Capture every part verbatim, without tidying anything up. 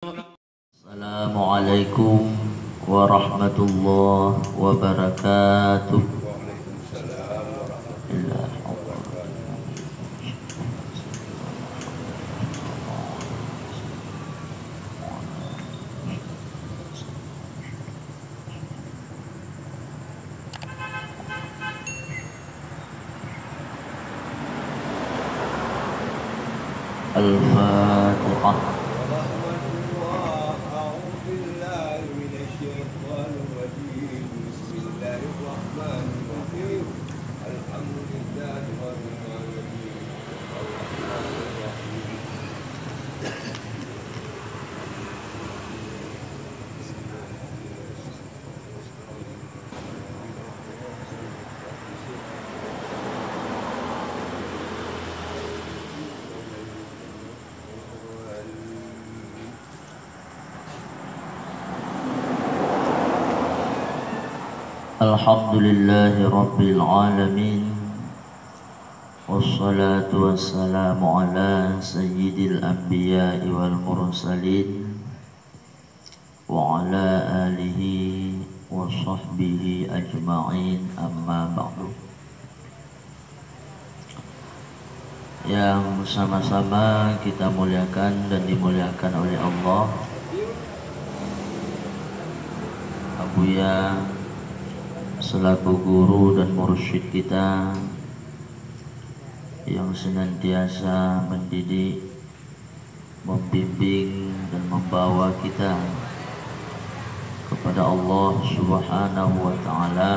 Assalamualaikum warahmatullahi wabarakatuh. الفاتحة. الحمد لله رب العالمين. الحمد لله رب العالمين. والصلاة والسلام على سيد الأنبياء والمرسلين وعلى آله وصحبه أجمعين، أما بعد. Yang sama-sama kita muliakan dan dimuliakan oleh Allah, Abuya selaku guru dan mursyid kita yang senantiasa mendidik, membimbing dan membawa kita kepada Allah Subhanahu wa Ta'ala.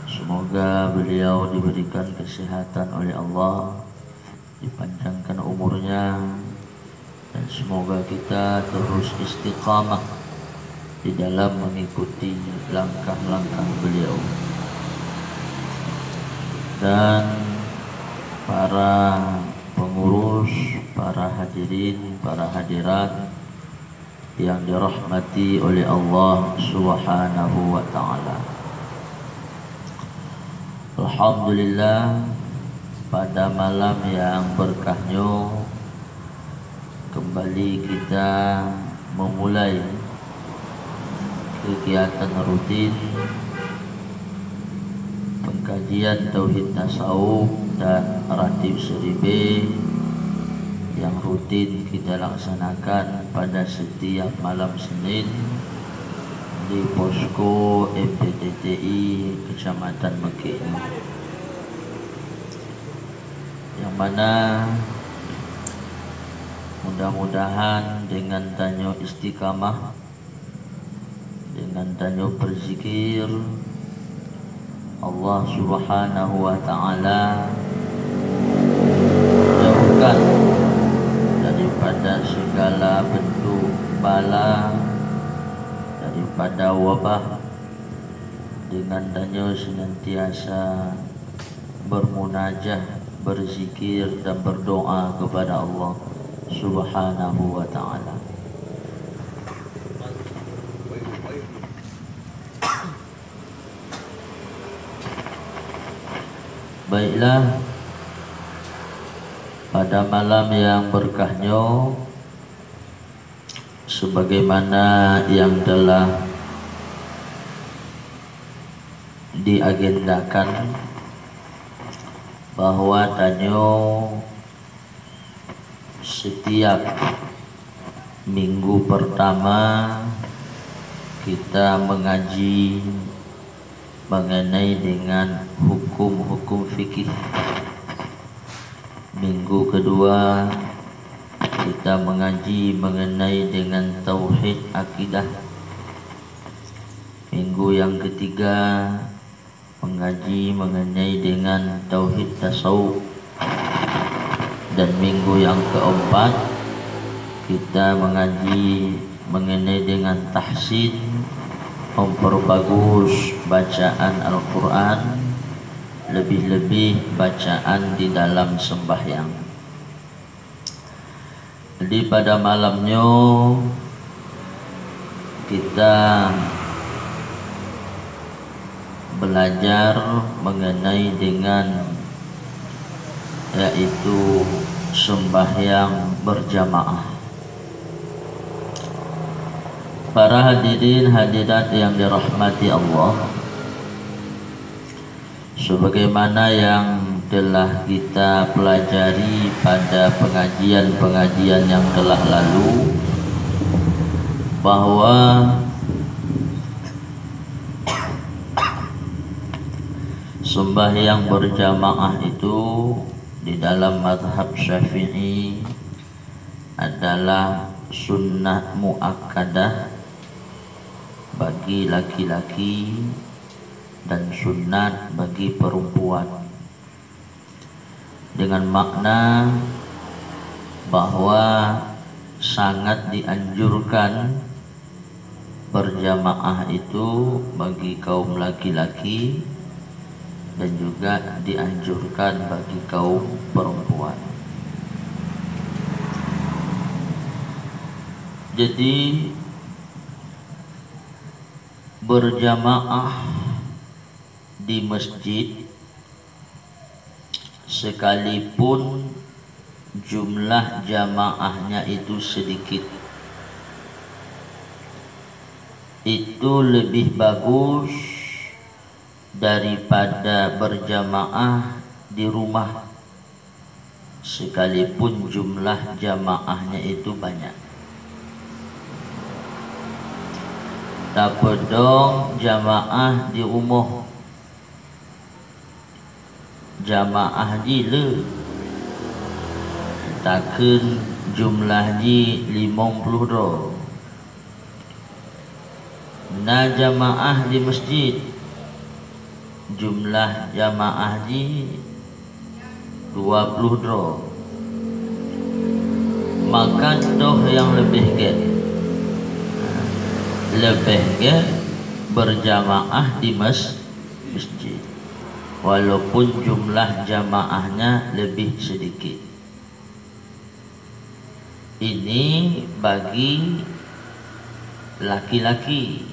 Semoga beliau diberikan kesehatan oleh Allah, dipanjangkan umurnya, dan semoga kita terus istiqamah di dalam mengikuti langkah-langkah beliau. Dan para pengurus, para hadirin, para hadirat yang dirahmati oleh Allah Subhanahu wa Ta'ala. Alhamdulillah, pada malam yang berkah nyoe, kembali kita memulai kegiatan rutin pengkajian tauhid tasawuf dan ratib siribèe yang rutin kita laksanakan pada setiap malam Senin di posko M P T T I Kecamatan Mekik. Yang mana mudah-mudahan dengan tanyoe istiqamah, dengan tanyoe berzikir, Allah Subhanahu wa Ta'ala jauhkan daripada segala bentuk bala, daripada wabah, dengan tanyoe senantiasa bermunajah, berzikir dan berdoa kepada Allah Subhanahu wa Ta'ala. Baiklah, pada malam yang berkah nyoe, sebagaimana yang telah diagendakan, bahwa tanyoe setiap minggu pertama kita mengaji mengenai dengan hukum-hukum fikih. Minggu kedua kita mengaji mengenai dengan tauhid akidah. Minggu yang ketiga mengaji mengenai dengan tauhid tasawuf. Dan minggu yang keempat kita mengaji mengenai dengan tahsin, memperbagus bacaan Al-Quran, lebih-lebih bacaan di dalam sembahyang. Jadi pada malam nyoe kita belajar mengenai dengan, yaitu sembahyang berjamaah. Para hadirin hadirat yang dirahmati Allah, sebagaimana yang telah kita pelajari pada pengajian-pengajian yang telah lalu, bahwa sembahyang berjamaah itu di dalam mazhab Syafi'i adalah sunnah muakkadah bagi laki-laki dan sunat bagi perempuan, dengan makna bahwa sangat dianjurkan berjamaah itu bagi kaum laki-laki dan juga dianjurkan bagi kaum perempuan. Jadi, berjamaah di masjid, sekalipun jumlah jamaahnya itu sedikit, itu lebih bagus daripada berjamaah di rumah, sekalipun jumlah jamaahnya itu banyak. Tapeudong jamaah di rumoh, jamaah jih le, takheun jumlah jih limong ploh droe. Na jamaah di masjid, jumlah jamaah jih dua ploh droe. Maka toh nyang leubeh gét, leubeh gét berjamaah di mas-, masjid, walaupun jumlah jamaahnya lebih sedikit. Ini bagi laki-laki.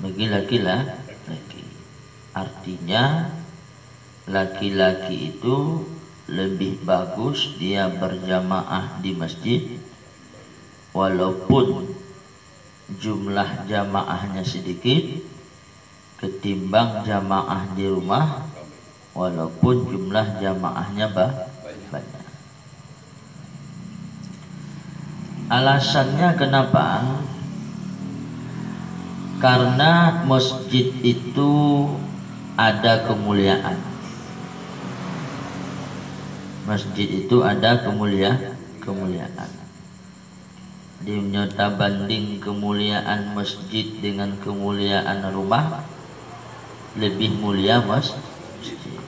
Bagi laki-la-, laki. Artinya, laki-laki itu lebih bagus dia berjamaah di masjid, walaupun jumlah jamaahnya sedikit, ketimbang jamaah di rumah, walaupun jumlah jamaahnya ba-, banyak. Alasannya kenapa? Karena masjid itu ada kemuliaan. Masjid itu ada kemulia-, kemuliaan. Di meunyoe tabanding kemuliaan masjid dengan kemuliaan rumah, lebih mulia mas-, masjid.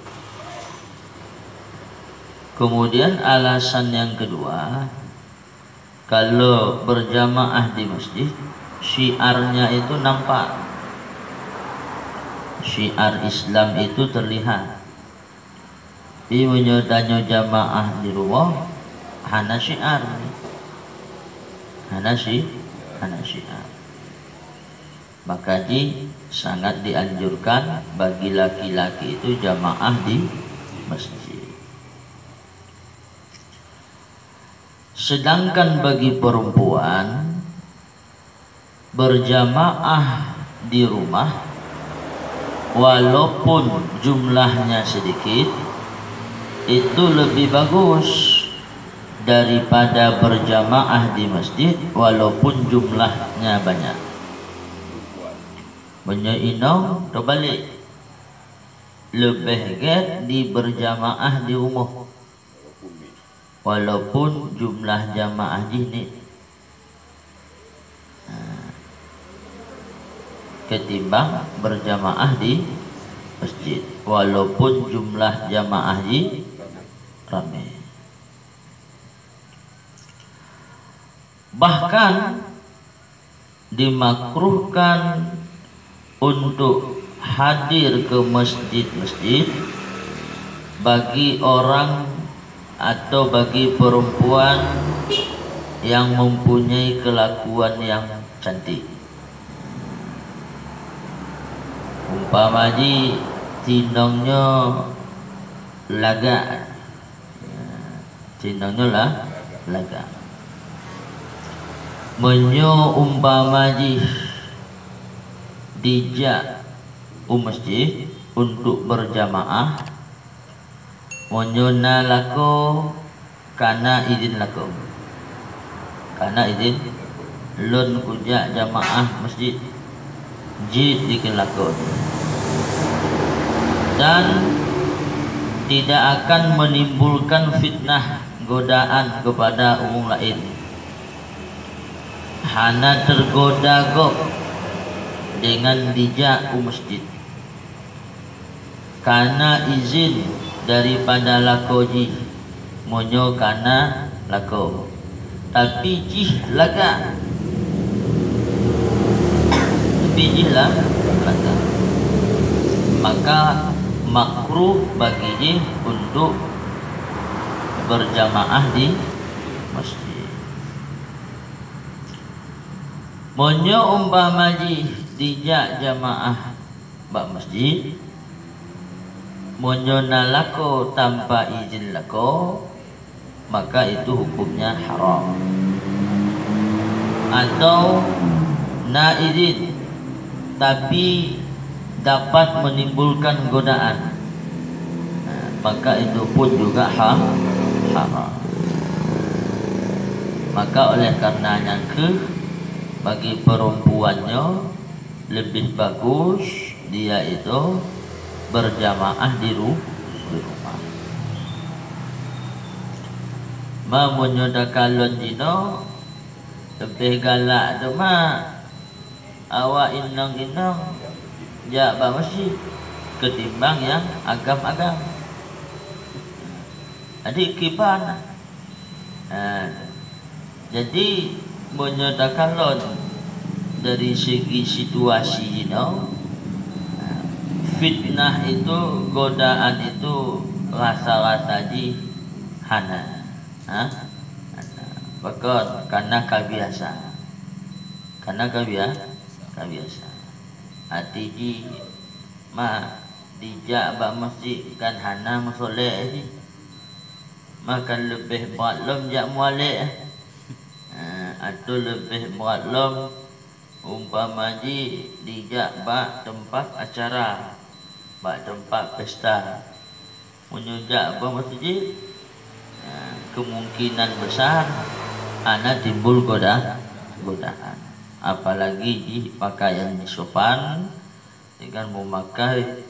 Kemudian alasan yang kedua, kalau berjamaah di masjid, syiarnya itu nampak. Syiar Islam itu terlihat. Tapi meunyoe tanyoe jamaah di rumoh, hana syiar. Hana si-, hana syiar. Maka jih sangat dianjurkan bagi laki-laki itu jamaah di masjid. Sedangkan bagi perempuan, berjamaah di rumah, walaupun jumlahnya sedikit, itu lebih bagus daripada berjamaah di masjid, walaupun jumlahnya banyak. Meunyoe inong, teubalek, leubeh gét di berjamaah di rumoh, walaupun jumlah jamaah jih ni, ha, ketimbang berjamaah di masjid, walaupun jumlah jamaah jih ramé. Bahkan dimakruhkan untuk hadir ke masjid-masjid bagi orang atau bagi perempuan yang mempunyai kelakuan yang cantik. Umpama jih, tinong nyoe lagak. Tinong nyoe lah lagak. Meunyoe umpama jih dijak u masjid untuk berjamaah, meunyoe na lakoe, kana izin lakoe. Kana izin, lôn kujak jamaah masjid, jeuet dikeue lakoe. Dan tidak akan menimbulkan fitnah, godaan kepada ureuëng laén. Hana teugoda gob dengan dijak u masjid. Kana izin daripada lakoe jih, meunyoe kana lakoe, tapi jih lagak, tapi jih la-, lagak, maka makruh bagi jih untuk berjamaah di masjid. Meunyoe umpama jih dijak jamaah bak masjid, meunyoe na lakoe tanpa izin lakoe, maka itu hukumnya haram. Atau na izin, tapi dapat menimbulkan godaan, nah, maka itu pun juga ha-, haram. Maka oleh karena nyan kheueh, bagi perempuan nyoe lebih bagus dia itu berjamaah di ru-, di rumah. Ma meunyoe takalon jinoe, leubeh galak teuma awak inong-inong jak bak masjid ketimbang nyang agam-agam. Adik kiban. Ha, jadi, meunyoe takalon dari segi situasi jinoe, ha, fitnah itu, godaan itu rasa-rasa jih hana. Ha? Hana. Pakon? Karena ka biasa. Karena ka bia-, ka biasa. Até jih, ma, dijak bak masjid kan hana meusolek jih. Maka leubeh brat lom jak mualek, eh. Ha, atau leubeh brat lom umpama jih dijak bak teumpat acara, bak teumpat pesta. Meunyoe jak bak masjid, ha, kemungkinan besar hana timbul goda-, godaan. Apalagi jih pakaian sopan dengan memakai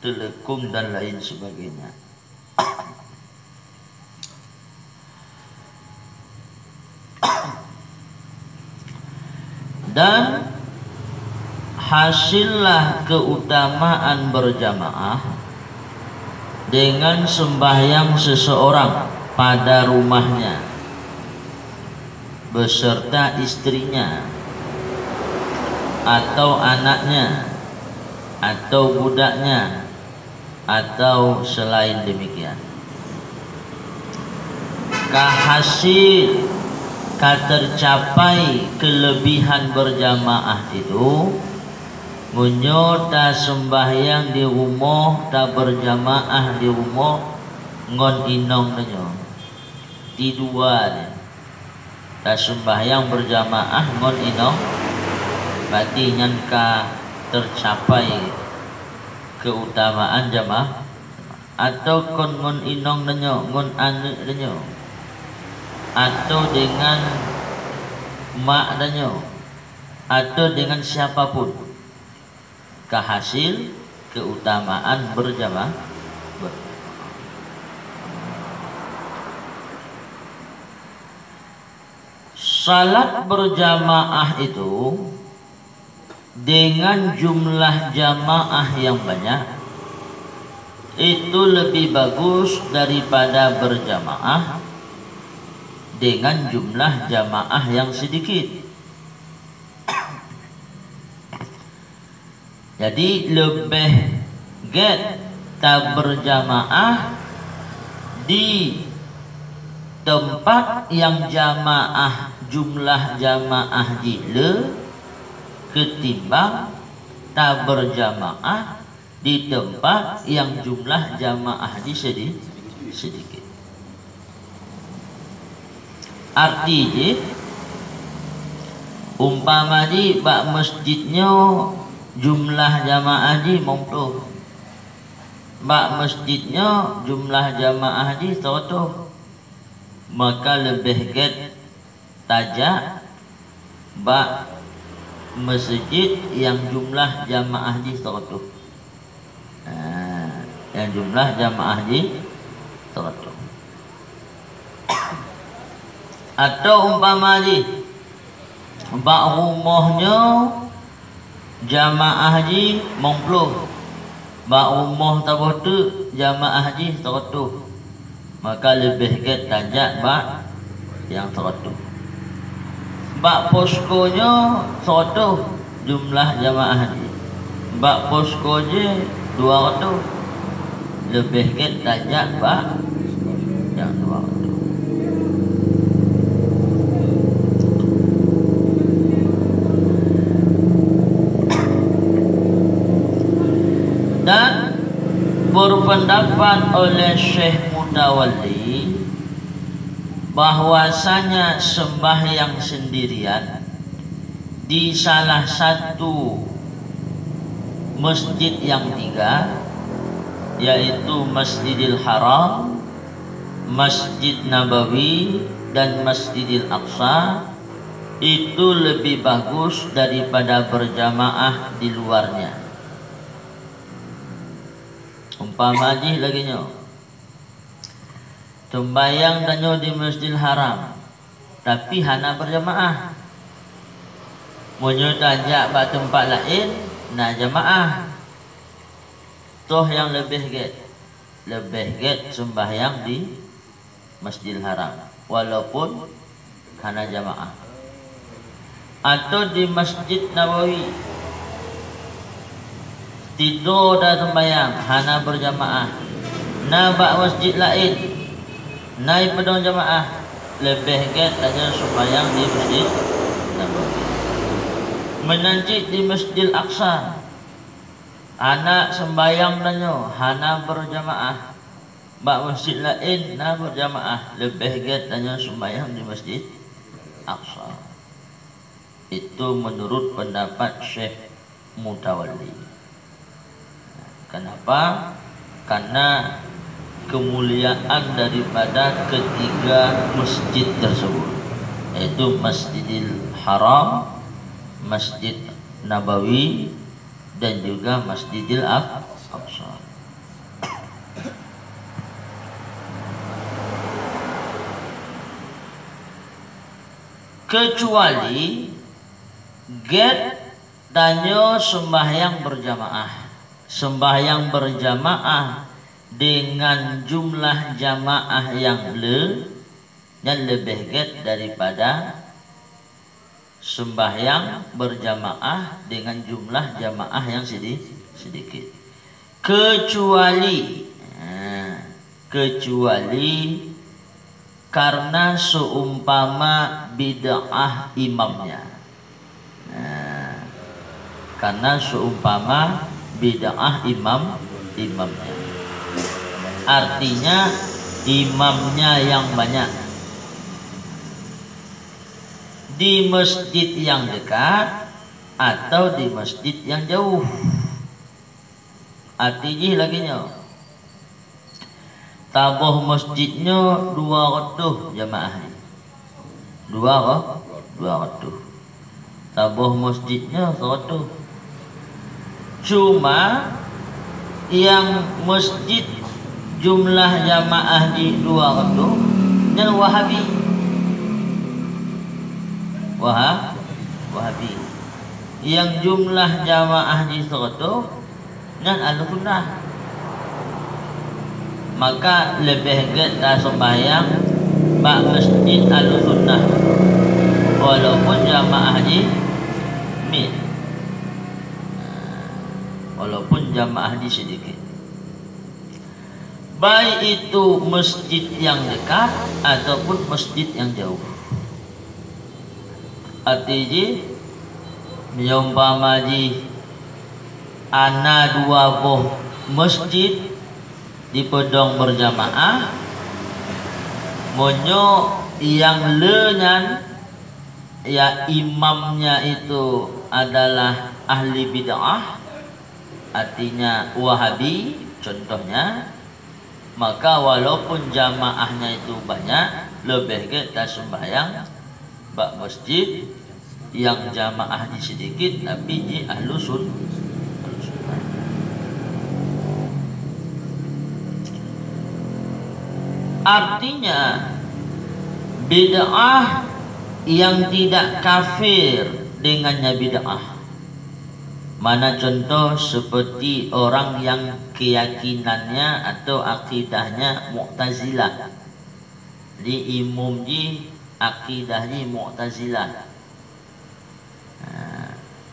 teuleukum dan lain sebagainya. Dan hasillah keutamaan berjamaah dengan sembahyang seseorang pada rumahnya beserta istrinya atau anaknya atau budaknya atau selain demikian. Ka hasil, ka tercapai kelebihan berjamaah itu, meunyoe taseumbahyang di rumoh, tabeurjamaah di rumoh ngon inong tanyoe. Di dua nyan. Taseumbahyang beurjamaah ngon inong, berarti nyan ka teucapai keutamaan jamaah, atau kon ngon inong tanyoe, ngon aneuëk tanyoe, atau dengan mak tanyoe, atau dengan siapa pun. Ka hasil keutamaan beurjama-, ber-, salat beurjamaah itu dengan jumlah jamaah nyang banyak, itu leubeh bagus daripada beurjamaah dengan jumlah jamaah nyang sidikit. Jadi, leubeh gét tabeurjamaah di teumpat nyang jamaah, jumlah jamaah jih le, keutimbang tabeurjamaah di teumpat nyang jumlah jamaah jih sedi-, sidikit. Arti jih, Umpama jih bak masjid nyoe jumlah jamaah jih limong ploh. Bak masjid nyoe jumlah jamaah jih siratoh. Maka leubeh gét tajak bak masjid nyang jumlah jamaah jih siratoh. Nah, nyang jumlah jamaah jih siratoh. Atau umpama jih, bak rumoh nyoe jamaah jih limong ploh, bak rumoh saboh teuk jamaah jih siratoh, maka leubeh gét tajak bak nyang siratoh. Bak posko nyoe siratoh jumlah jamaah jih, bak posko jih dua ratoh, leubeh gét tajak bak nyang dua ratoh. Dan berpendapat oleh Syekh Mutawalli bahwasanya sembahyang sendirian di salah satu masjid yang tiga, yaitu Masjidil Haram, Masjid Nabawi, dan Masjidil Aqsa, itu lebih bagus daripada berjamaah di luarnya. Umpama jih lagée nyoe, teumbayang tanyoe di Masjidil Haram, tapi hana berjamaah. Meunyoe tajak bak teumpat laén, na jamaah. Toh nyang leubeh gét, leubeh gét seumbahyang di Masjidil Haram, walaupun hana jamaah. Atau di Masjid Nabawi, sidroe taseumbahyang hana berjamaah, na bak masjid laén, na jipeudong jamaah, leubeh gét tanyoe seumbahyang di Masjid Nabawi. Meunan cit di Masjidil Aqsa, hana seumbahyang tanyoe, hana berjamaah. Bak masjid laén na berjamaah, leubeh gét tanyoe seumbahyang di Masjid Aqsa. Itu menurut pendapat Syekh Mutawalli. Kenapa? Karena kemuliaan daripada ketiga masjid tersebut, yaitu Masjidil Haram, Masjid Nabawi, dan juga Masjidil Aq-, Aqsa. Kecuali gét tanyoe seumbahyang berjamaah. Seumbahyang berjamaah dengan jumlah jamaah nyang le, nyan leubeh gét daripada seumbahyang berjamaah dengan jumlah jamaah nyang sidi-, sedikit. Kecuali, ha, kecuali karena seumpama bid'ah imamnya. Nah, karena seumpama bid'ah imam, imamnya. Artinya, imamnya yang banyak. Di masjid yang dekat atau di masjid yang jauh. Arti jih lagée nyoe. Saboh masjid nyoe dua ratoh jamaah. Dua ra-, dua ratoh. Saboh masjid nyoe siratoh. Cuma nyang masjid jumlah jamaah jih dua ratoh, nyan Wahabi. Waha-, Wahabi. Nyang jumlah jamaah jih siratoh, nyan Ahlussunnah. Maka leubeh gét taseumbahyang bak masjid Ahlussunnah, walaupun jamaah jih miet, walaupun jamaah jih sedikit. Baik itu masjid yang dekat ataupun masjid yang jauh. Arti jih, meuumpama jih hana dua boh masjid jipeudong beurjamaah, meunyoe nyang le nyan ya, imamnya itu adalah ahli bid'ah, artinya Wahabi contohnya, maka walaupun jamaahnya itu banyak, leubeh gét taseumbahyang bak masjid nyang jamaah jih sidikit, tapi jih ahlu sun-, ahlu sunnah. Artinya, bid'ah yang tidak kafir dengannya bid'ah. Mana contoh seperti orang yang keyakinannya atau akidahnya Mu'tazilah. Jadi, imum jih akidah jih Mu'tazilah. Ha,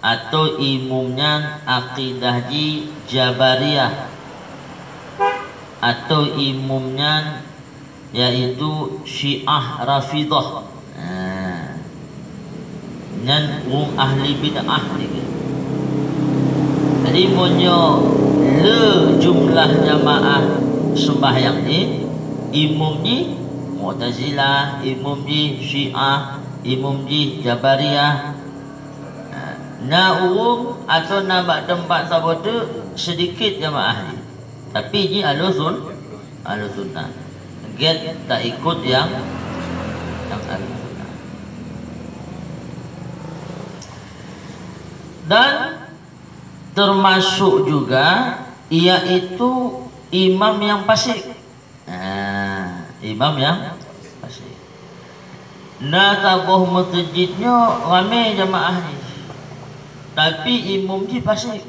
atau imum nyan akidah jih Jabariyah. Atau imum nyan yaitu Syiah Rafidhah. Ha. Nyan ureuëng ahli bid'ah nyan. Jadi, meunyoe le jumlah jamaah sembahyang jih, imum jih Mu'tazilah, imum jih Syiah, imum jih Jabariyah. Ha, na ureuëng atau na bak teumpat saboh teuk sidikit jamaah jih. Tapi jih ahlu sun-, ahlu sunnah. Gét taikot nyang, nyang ahlu sunnah. Dan termasuk juga, yaitu imam yang fasik. Nah, imam yang fasik. Na saboh meuseujid nyoe ramé jamaah jih, tapi imum jih fasik.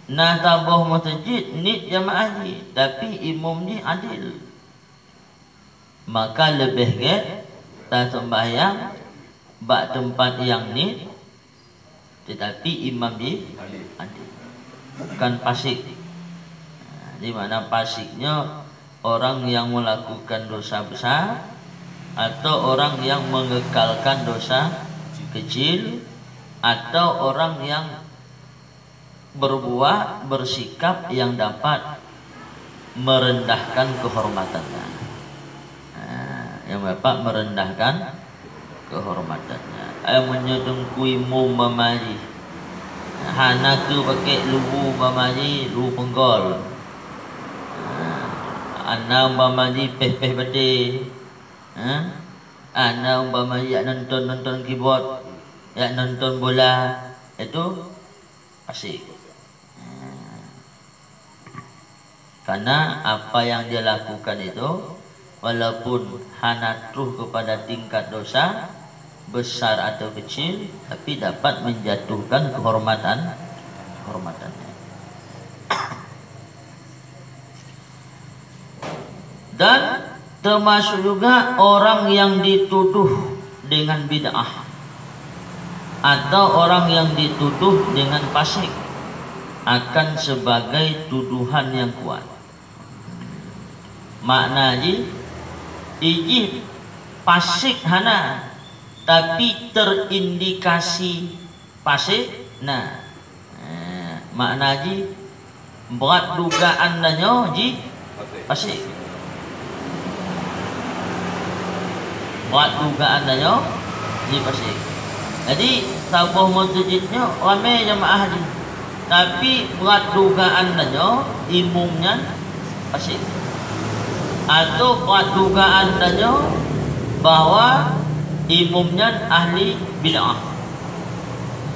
Na saboh meuseujid niet jamaah jih, tapi imum jih adil. Maka leubeh gét taseumbahyang bak teumpat nyang niet, teutapi imam jih adil, bukan fasik. Nah, di mana fasik nyoe orang yang melakukan dosa besar, atau orang yang mengekalkan dosa kecil, atau orang yang berbuat, bersikap yang dapat merendahkan kehormatannya. Nah, yang dapat merendahkan kehormatannya. Ai meunyoe teungku imum bak majelis, hana keu pakai lubu bak majelis, lubu peunggol. Nah, hana bak majelis péh-péh baté. Ha? Hana bak majelis jak nonton-nonton keyboard, jak nonton bola. Itu fasik. Karena apa yang dia lakukan itu, walaupun hana troh kepada tingkat dosa, besar atau kecil, tapi dapat menjatuhkan kehormatan, kehormatannya. Dan termasuk juga orang yang dituduh dengan bid'ah atau orang yang dituduh dengan fasik akan sebagai tuduhan yang kuat. Makna jih, ijih fasik hana, tapi terindikasi fasik na. Eh, makna jih, brat dugaan tanyoe jih fasik. Brat dugaan tanyoe jih fasik. Jadi, saboh meuseujid nyoe ramé jamaah jih. Tapi brat dugaan tanyoe imum nyan fasik. Atau brat dugaan tanyoe bahwa imum nyan ahli bid'ah.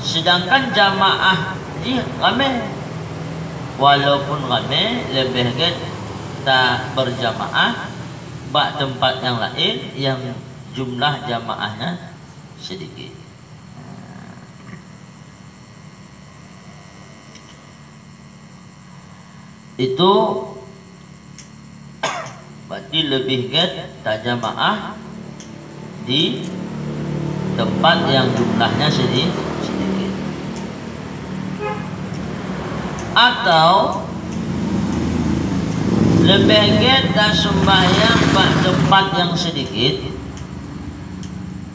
Sedangkan jamaah jih ramé. Walaupun ramé, leubeh gét ta berjamaah bak teumpat nyang laén nyang jumlah jamaahnya sidikit. Itu berarti leubeh gét tajamaah di teumpat nyang jumlahnya sedi-, sidikit. Atau leubeh gét taseumbahyang bak teumpat nyang sidikit,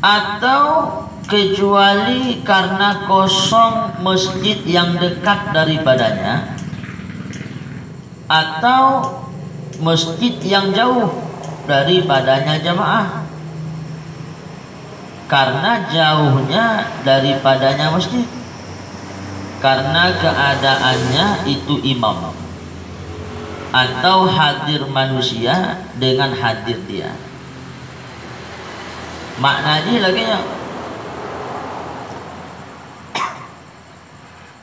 atau kecuali karena kosong masjid yang dekat daripadanya, atau masjid yang jauh daripadanya jamaah. Karena jauhnya daripadanya masjid, karena keadaannya itu imam, atau hadir manusia dengan hadir dia. Makna jih lagèe nyoe.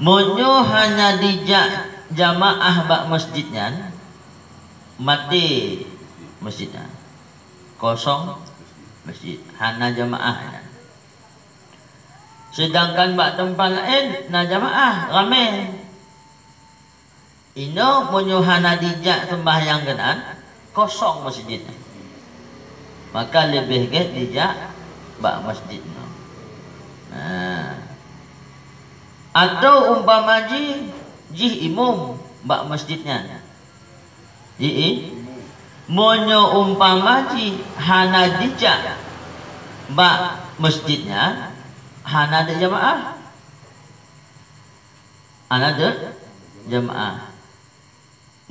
Meunyoe hana dijak jamaah bak masjid nyan, maté masjid nyan. Kosong masjid, hana jamaah nyan. Sedangkan bak teumpat laén na jamaah, ramé. Inoe meunyoe hana dijak seumbahyang keunan, kosong masjid nyan. Maka leubeh gét dijak bak masjid nyoe. Nah. Atau umpama jih, jih imum bak masjid nyan. Jih i-, meunyoe umpama jih hana dijak bak masjid nyan, hana deuek jamaah. Hana deuek jamaah.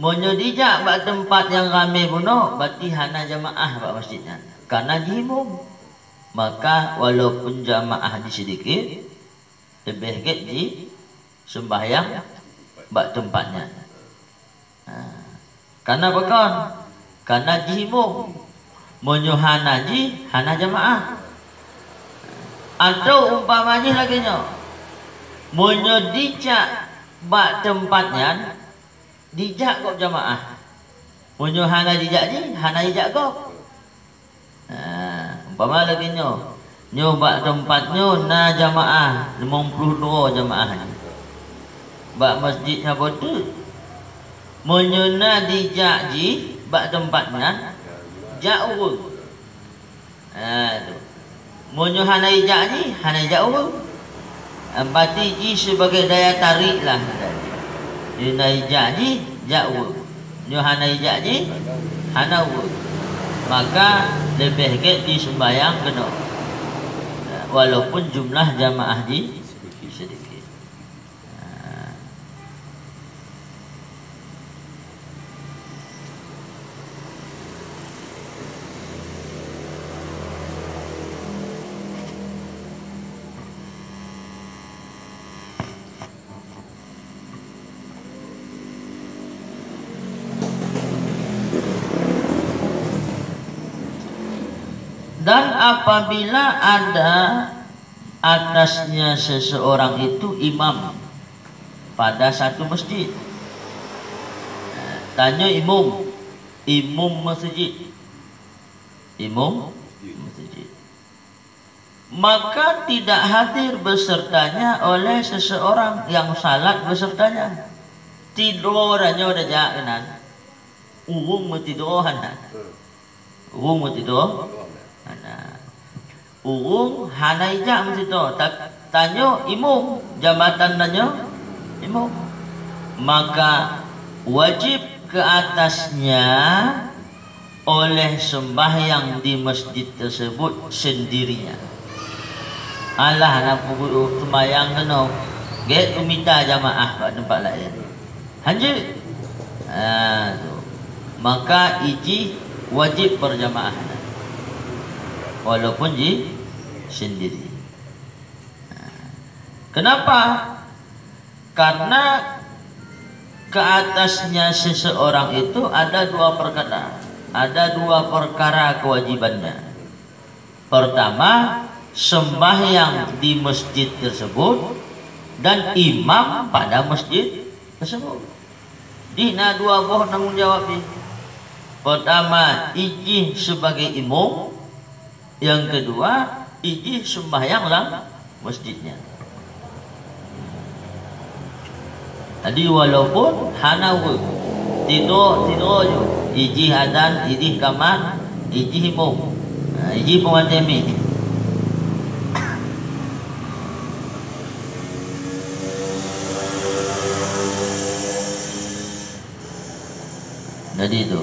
Meunyoe dijak bak teumpat nyang ramé bunoe, berarti hana jamaah bak masjid nyan, karena jih imum. Maka walaupun jamaah jih seudikit, leubeh gét jih seumbahyang bak teumpat nyan. Ha. Karena pakon? Karena jih imum. Meunyoe hana jih, hana jamaah. Atau umpama jih lagèe nyoe, meunyoe dijak bak teumpat nyan, dijak gob jamaah. Meunyoe hana dijak jih, hana jijak gob. Nah, umpama lagèe nyoe, nyoe bak teumpat nyoe na jamaah, limong ploh droe jamaah nyoe. Bak masjid saboh teuk. Meunyoe na dijak jih bak teumpat nyan, jak ureueng. Ha, tu. Meunyoe hana ijak jih, hana ijak ureueng. Berarti jih sebagai daya tarik lah. Nyoe na ijak jih, jak ureueng. Nyoe hana ijak jih, hana ureueng. Maka leubeh gét jiseumbahyang keunoe. Walaupun jumlah jamaah jih seudikit. Dan apabila ada atasnya seseorang itu imam pada satu masjid. Tanyoe imum, imum masjid. Imum masjid. Maka tidak hadir besertanya oleh seseorang yang salat besertanya. Tidroe tanyoe tajak keunan. Ureueng meutidroe hana. Ureueng meutidroe hana. Ureueng hana ijak meutidroe. Ta-, tanyoe imum, jabatan tanyoe imum. Maka wajib ke atasnya oleh sembahyang di masjid tersebut sendirinya. Alah na peubuet sembahyang keunoe, gét kumita jamaah bak teumpat laén. Hanjeuet. Ha, tu. Maka ijih wajib berjamaah. Walaupun jih sendiri. Ha. Kenapa? Karena ke atasnya seseorang itu ada dua perkara. Ada dua perkara kewajibannya. Pertama, sembahyang di masjid tersebut dan imam pada masjid tersebut. Di na dua boh tanggung jawab jih. Pertama, ijih sebagai imum. Yang kedua, ijih sembahyang lam masjidnya. Jadi walaupun hana ureueng, tido, tido ju, ijih adan, ijih kamat, ijih imum, ha, ijih peumaté mi. Jadi itu.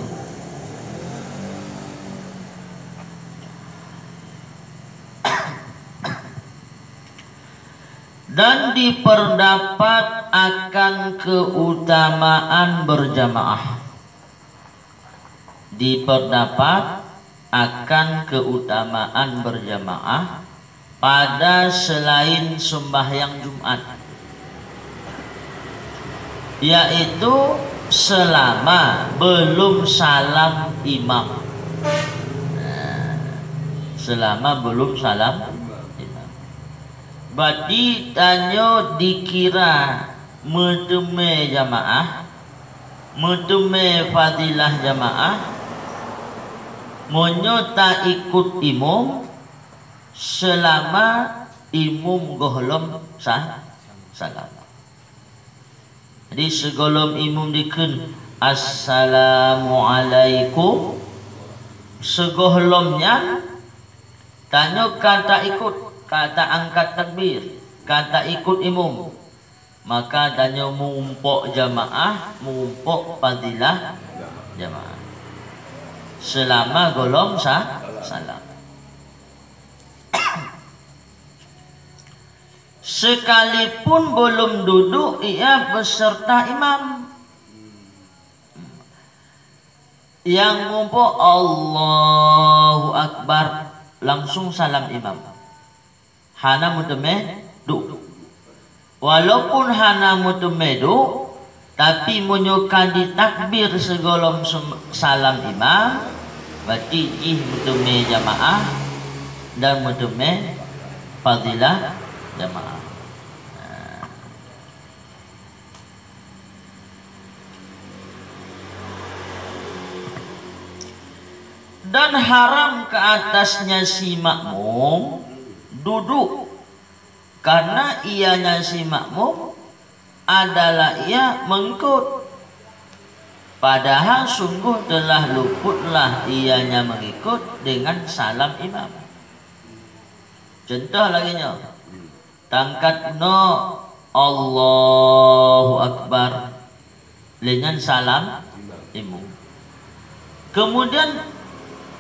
Dan diperdapat akan keutamaan berjamaah. Diperdapat akan keutamaan berjamaah pada selain sembahyang Jumat, yaitu selama belum salam imam. Nah, selama belum salam imam. Berarti tanyoe dikira meuteumé jamaah, meuteumé fadilah jamaah, meunyoe taikot imum selama imum gohlom sa-, salam. Jadi, sigohlom imum dikheun, "Assalamualaikum," sigohlom nyan tanyoe ka taikot, ka taangkat takbir, ka taikot imum, maka tanyoe meuumpok jamaah, meuumpok fadilah jamaah selama gohlom sa-, salam. Sekalipun belum duduk ia beserta imam. Nyang muphom Allahu Akbar, langsung salam imam. Hana meuteumé duek. Walaupun hana meuteumé duek, tapi meunyoe ka jitakbir sigohlom sem-, salam imam, berarti jih meuteumé jamaah dan meuteumé fadilah jamaah. Nah. Dan haram ke atasnya si makmum duduk, karena ianya si makmum adalah ia mengikut, padahal sungguh telah luputlah ianya mengikut dengan salam imam. Contoh lagée nyoe, tangkat bunoe, Allahu Akbar, lé nyan salam imum. Kemudian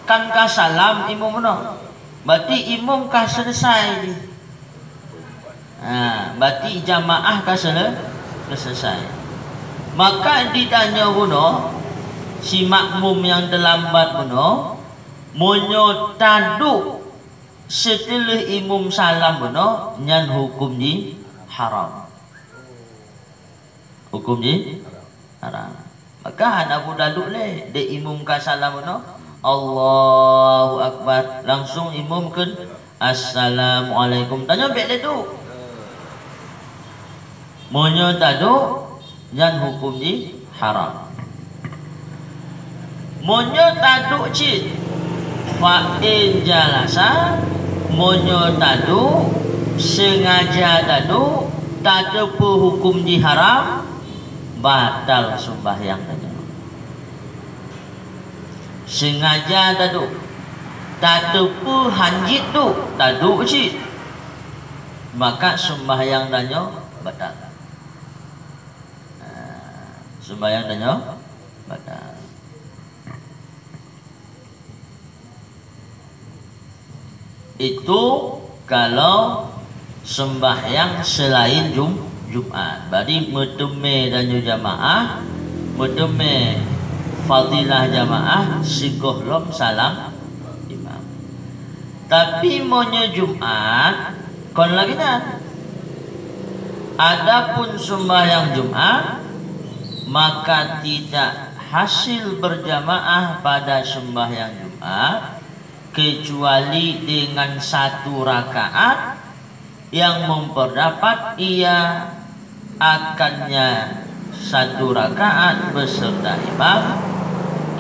kan ka salam imum bunoe, berarti imum ka selesai jih. Ha, berarti jamaah ka sele-, ka selesai. Maka ditanyoe bunoe, si makmum nyang teulambat bunoe, meunyoe taduek seuteuleue imum salam bunoe, nyan huköm jih haram. Huköm jih haram. Maka hana peue taduek lé, dek imum ka salam bunoe, Allahu Akbar, langsung imum kheun, "Assalamualaikum." Tanyoe bék lé duek. Meunyoe taduek, nyan huköm jih haram. Meunyoe taduek cit, fa in jalasa, meunyoe taduek, sengaja taduek, tateupeue huköm jih haram, batal seumbahyang tanyoe. Sengaja taduek, tateupeue hanjeuet duek, taduek cit, maka seumbahyang tanyoe batal. Nah, seumbahyang tanyoe batal. Itu kalau seumbahyang selain Jum-, Jumat. Berarti meuteumé tanyoe jamaah, meuteumé fadilah jamaah sigohlom salam imam. Tapi meunyoe Jumat, kon lagée nyan. Adapun seumbahyang Jumat, maka tidak hasil berjamaah pada seumbahyang Jumat, kecuali dengan satu rakaat yang memperdapat ia akannya satu rakaat beserta imam,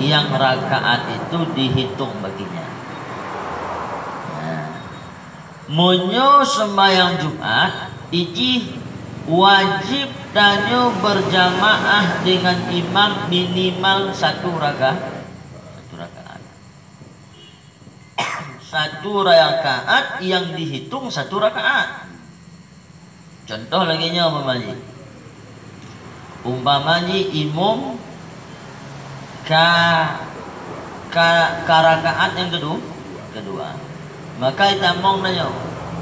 yang rakaat itu dihitung baginya. Nah, meunyoe seumbahyang Jumat, ijih wajéb tanyoe berjamaah dengan imam minimal satu raka-, satu rakaat. Satu rakaat yang dihitung satu rakaat. Contoh lagée nyoe umpama jih. Umpama jih imum ka, ka, ka rakaat nyang kedu-, kedua. Maka itamong tanyoe,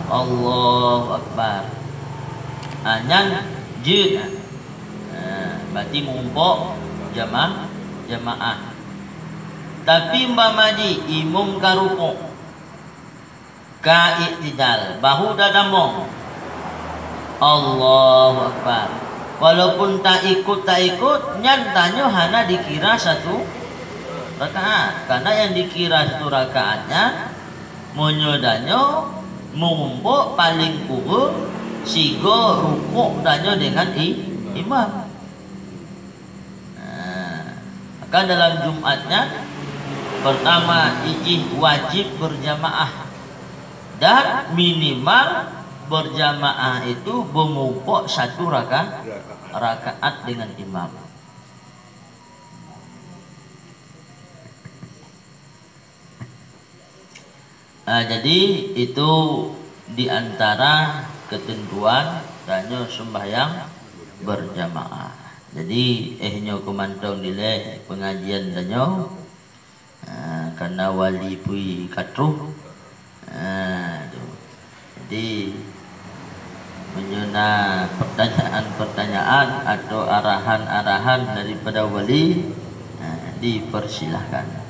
"Allahu Akbar." Ah, nyan jeuet. Ah, berarti meuumpok jama-, jamaah. Tapi umpama jih imum ka rukuk, Ka iktidal, bahu dadamong. Allahu Akbar. Walaupun taikot-taikot, nyan tanyoe hana dikira satu rakaat. Karena yang dikira satu rakaat nyan, meunyoe tanyoe meurumpok paling kureueng sigoe rukuk tanyoe dengan i-, imam. Nah, maka dalam Jumat nyan, pertama, ijih wajib berjamaah. Dan minimal berjamaah itu beumupok satu raka-, rakaat dengan imam. Ah, jadi itu di antara ketentuan tanyoe sembahyang berjamaah. Jadi, eh, nyoe keumantong dilèe pengajian tanyoe. Ah, karena wali pui ka troh. Ah, tu. Jadi, meunyoe na pertanyaan-pertanyaan atau arahan-arahan daripada wali, ah, dipersilahkan.